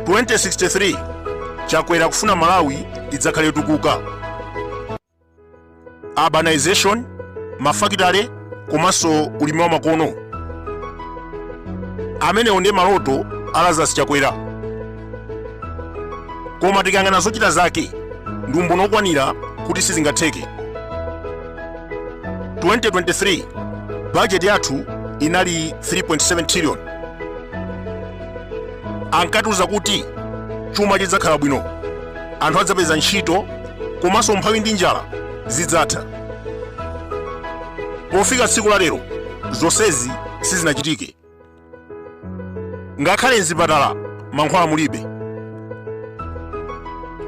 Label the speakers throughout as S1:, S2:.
S1: 2063 Chakwera kufuna Malawi idzakhale yotukuka. Urbanization, mafakitale komanso ulimi wa makono. Amenewo ndiye maloto a Lazarus Chakwera. Koma tikayang'ana zochita zake ndi umboni wokwanira kuti sizingatheke. 2023 bajeti yathu inali 3.7 trillion. Ankatiuza kuti chuma chidzakhala bwino, anthu adzapeza ntchito komanso umphawi ndi njala zidzatha. Pofika tsiku la lero zonsezi sizinachitike. Ngakhale mzipatala mankhwala mulibe.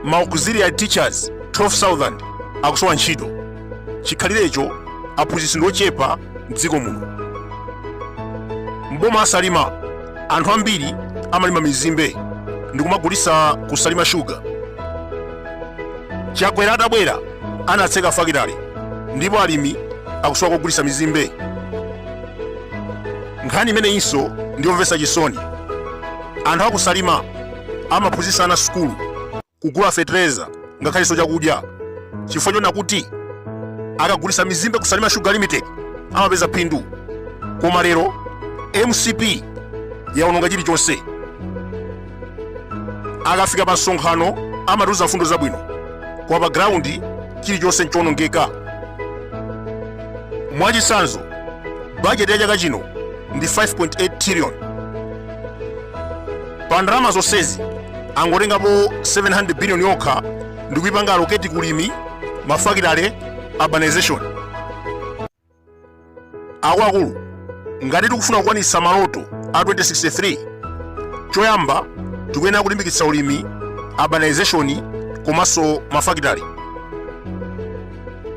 S1: Ma auxiliary teachers 12,000 akusowa ntchito. Chikhalirecho aphunzitsi ndi ochepa mdziko muno. Mboma la Salima anthu ambiri amalima mizimbe ndikumagulitsa ku Salima Sugar. Chakwera atabwera anatseka fakitale ndipo alimi akusowa kogulitsa mizimbe. Nkhani imeneyinso ndiyomvetsa chisoni. Anthu aku Salima amaphunzitsa ana sukulu, kugula fetereza ngakhalenso chakudya chifukwa chona kuti akagulitsa mizimbe ku Salima Sugar Limited amapeza phindu. Koma lero MCP yaononga chilichonse. Akafika pa msonkhano amatiuza mfundo zabwino, koma pa ground chilichonse nchonongeka. Mwachitsanzo, bajeti ya chaka chino ndi 5.8 trillion. Pa ndalama zonsezi angotengapo 700 billion yokha ndikuipanga allocate kulimi, mafakitale, urbanization. Akuluakulu, ngati tikufuna kukwanitsa maloto a 2063, choyamba tikuyenera kulimbikitsa ulimi, urbanization komanso mafakitale.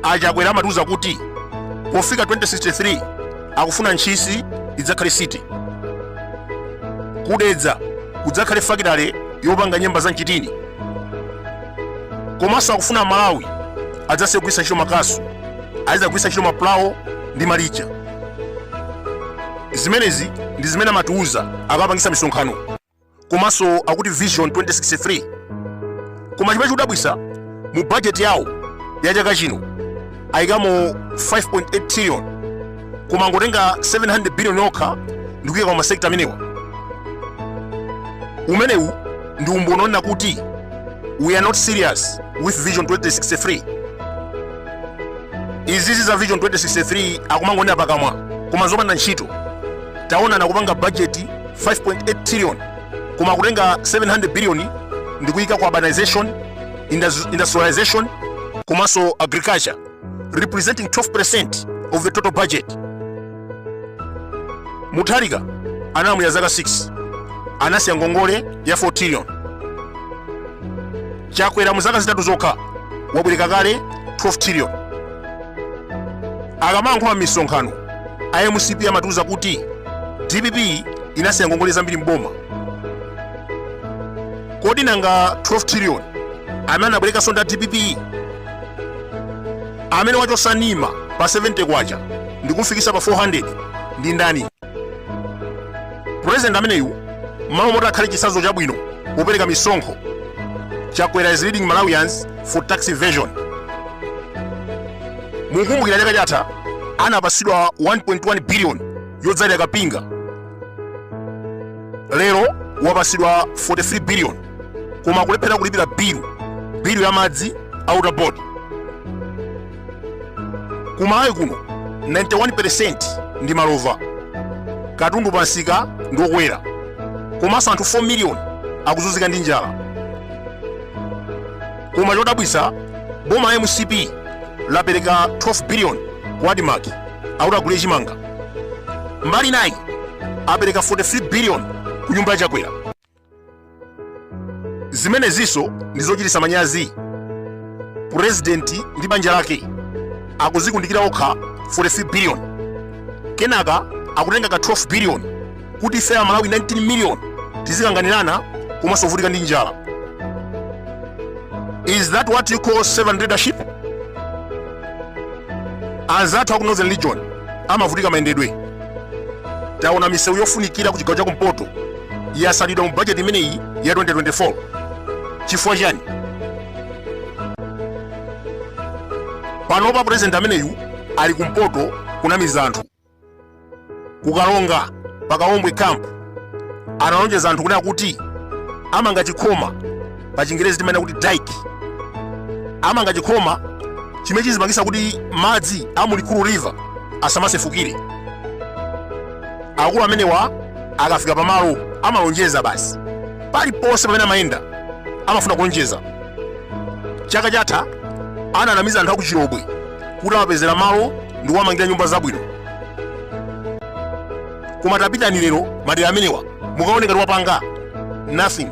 S1: Achakwera amatiuza kuti pofika 2063 akufuna Ntchisi idzakhale city, kudedza kudzakhale fakitale yopanga nyemba za mchitini, komanso akufuna Malawi adzasiye kugwiritsa ntchito makasu, azidzagwiritsa ntchito mapulawo ndi malija. Zimenezi ndi zimene amatiuza akapangisa misonkhano, komanso akuti Vision 2063. Koma chimene chikudabwisa, mu bajeti yawo ya chaka chino ayikamo 5.8 trillion, koma angotenga 700 billion yokha ndikuyika pa masekta amenewa. Umenewu ndi umboni onena kuti we are not serious with Vision 2063. Izizi za Vision 2063 akumangonena pakamwa koma zopanda ntchito. Taonani akupanga bajeti 5.8 trillion koma akutenga 700 billion ndikuyika ku urbanization, industrialization komanso agriculture, representing 12% of the total budget. Mutharika analamulira zaka 6, anasiya ngongole ya 4 trillion. Chakwera mu zaka zitatu zokha wabwereka kale 12 trillion. Akamayankhula m'misonkhano a MCP amatiuza kuti DPP inasiya ngongole zambiri mboma. Kodi nanga 12 trillion amene anabwerekanso ndi a DPP? Amene wachosa nima pa 70 kwacha ndikufikisa pa 400 ndi ndani? President ameneyu mmalo moti akhale chitsanzo chabwino popereka misonkho, Chakwera is leading Malawians for tax evasion. Mukumbukira chaka chatha anapasidwa 1.1 billion yodzalira kapinga, lero wapasidwa 43 billion koma kulephera kulipira bilu ya madzi a Water Board. Ku Malawi kuno 91% ndi malova, katundu pansika ndi okwera, komanso anthu 4 million akuzunzika ndi njala. Koma chodabwitsa, boma la MCP lapereka 12 billion ku ADMARC akuti agule chimanga, mbali inayi apereka 43 billion ku nyumba ya Chakwera. Zimenezinso ndi zochititsa manyazi. Purezidenti ndi banja lake akuzikundikira okha 43 billion, kenaka akutenga ka 12 billion kuti ife Amalawi 19 million tizikanganirana komanso kuvutika ndi njala. Is that what you call servant leadership? Anzathu aku Northern Region amavutika mayendedwe. Taona misewu yofunikira ku chigawo chakumpoto yasalidwa mu bajeti imeneyi ya 2024. Chifukwa chani? Panopa president ameneyu ali kumpoto kunamiza anthu. Ku Karonga pa Kaombwe camp analonjeza anthu kunena kuti amanga chikhoma, pa Chingerezi timanena kuti dike, amanga chikhoma chimene chizipangisa kuti madzi a mu Likulu River asamasefukire. Akulu amenewa akafika pamalo amalonjeza basi, paliponse pamene amayenda amafuna kulonjeza. Chaka chatha ananamiza anthu aku Chilobwe kuti awapezera malo ndi kuwamangira nyumba zabwino, koma tapitani lero madera amenewa mukaone ngati wapanga nothing.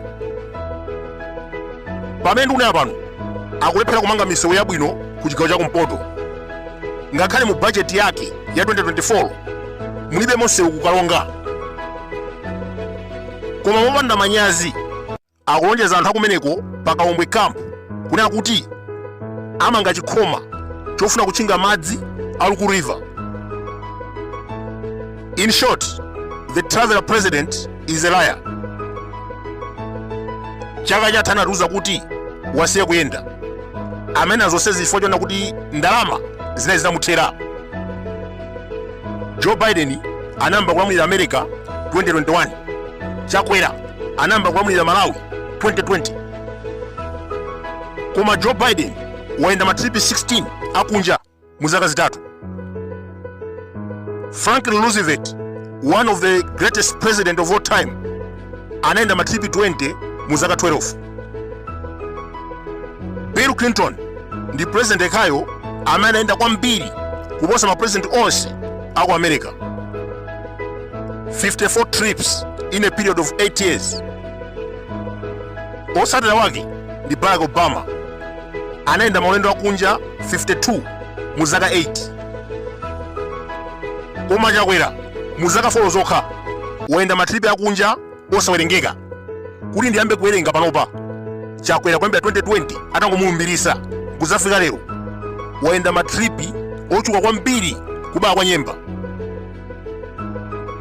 S1: Pamene ndikunena pano akulephera kumanga misewu yabwino ku chigawo chakumpoto. Ngakhale mu bajeti yake ya 2024 mulibe msewu ku Karonga. Koma mopanda manyazi akulonjeza anthu akumeneko pa Kaombwe camp kunena kuti amanga chikhoma chofuna kutchinga madzi a Likulu River. In short, the traveler president is a liar. Chaka chatha anatiuza kuti wasiya kuyenda amene zonsezi chifukwa chonena kuti ndalama zinali zitamuthera. Joe Biden anayamba kulamulira America 2021, Chakwera anayamba kulamulira Malawi 2020, koma Joe Biden wayenda matripi 16 akunja mu zaka 3. Franklin Roosevelt, one of the greatest president of all time, anayenda matripi 20 mu zaka 12. Bill Clinton ndi president yekhayo amene anayenda kwambiri kuposa ma president onse aku America, 54 trips in a period of 8 years. Otsatira wake ndi Barack Obama, anayenda maulendo akunja 52 mu zaka 8. Koma Chakwera mu zaka 4 zokha wayenda matripi akunja osawerengeka. Kuti ndiyambe kuwerenga panopa, Chakwera kuyambira 2020 atangomulumbirisa kudzafika lero wayenda matripi ochuluka kwambiri kubala kwa nyemba.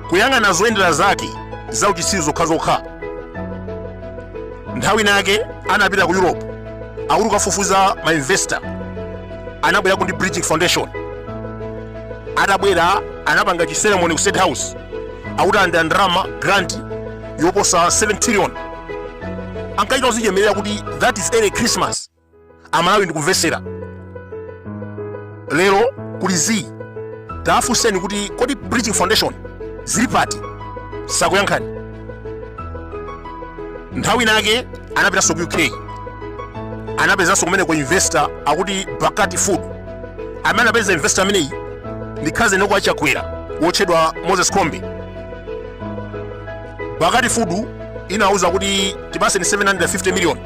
S1: Kuyang'ana zoyendera zake za uchitsiru zokhazokha. Nthawi inake anapita ku Europe akuti kukafufuza ma investor, anabwerako ndi Bridging Foundation. Atabwera anapanga chi ceremony ku State House akuti alandira ndalama grant yoposa 7 trillion. Ankachita kuzichemerera kuti that is early Christmas. Amalawi ndikumvesera lero kuli zii. Tafunseni kuti kodi Bridging Foundation zili pati, sakuyankhani. Nthawi inake anapitanso ku UK, anapezanso kumeneko investor akuti Bakati Food. Amene anapeza investor ameneyi ndi cousin wa Chakwera wotchedwa Moses Khombe. Bakati Food inawauza kuti tipaseni 750 million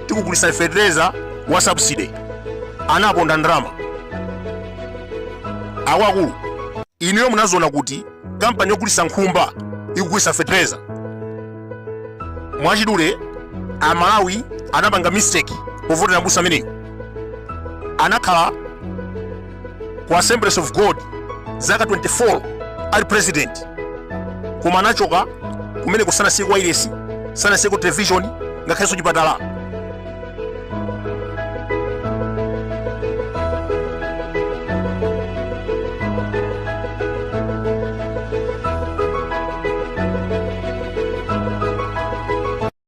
S1: tikugulisa fertilizer wa subsidy. Anaponda ndalama. Akuluakulu, inuyo munaziona kuti kampani yogulisa nkhumba ikugulisa fertilizer? Mwachidule, Amalawi anapanga mistake povotera mbusa ameneyo. Anakhala ku Assemblies of God zaka 24 ali president, koma anachoka kumene kusanasiyeko wailesi, sanasiyeko television, ngakhalenso chipatala.